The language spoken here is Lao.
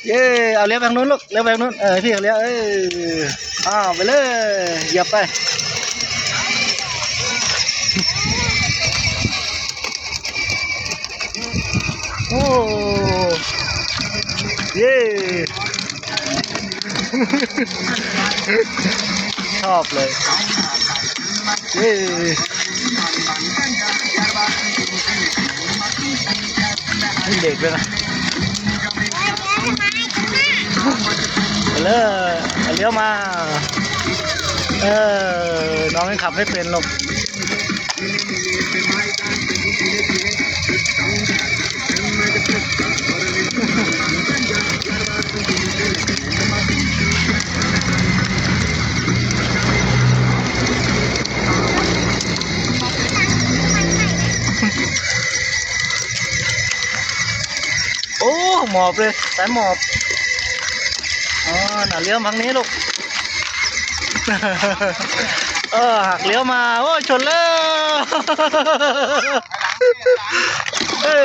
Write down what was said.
ເຢ້ ເອົາລ້ຽວໄປທາງໂນ້ນລູກ ລ້ຽວໄປທາງໂນ້ນ ເອີ ໃຫ້ພີ່ເຂົາລ້ຽວ ເອີ ອ້າວ ໄປເລີຍ ຢຽບໄປ ໂອ້ ເຢ້ ຊອບເລີຍ ເຢ້ ມີເບຣກດ້ວຍນະ ໄປເລີຍ ລ້ຽວມາ ເອີ ນ້ອງຍັງຂັບໄມ່ເປັນລູກ. ໂອ້ ໝອບເລີຍ ສາຍໝອບ ອໍ ໜ້າລ້ຽວມາທາງນີ້ລູກ ເອີ ຫັກລ້ຽວມາ ໂອ້ຍ ຊົນແລ້ວ ເອີ.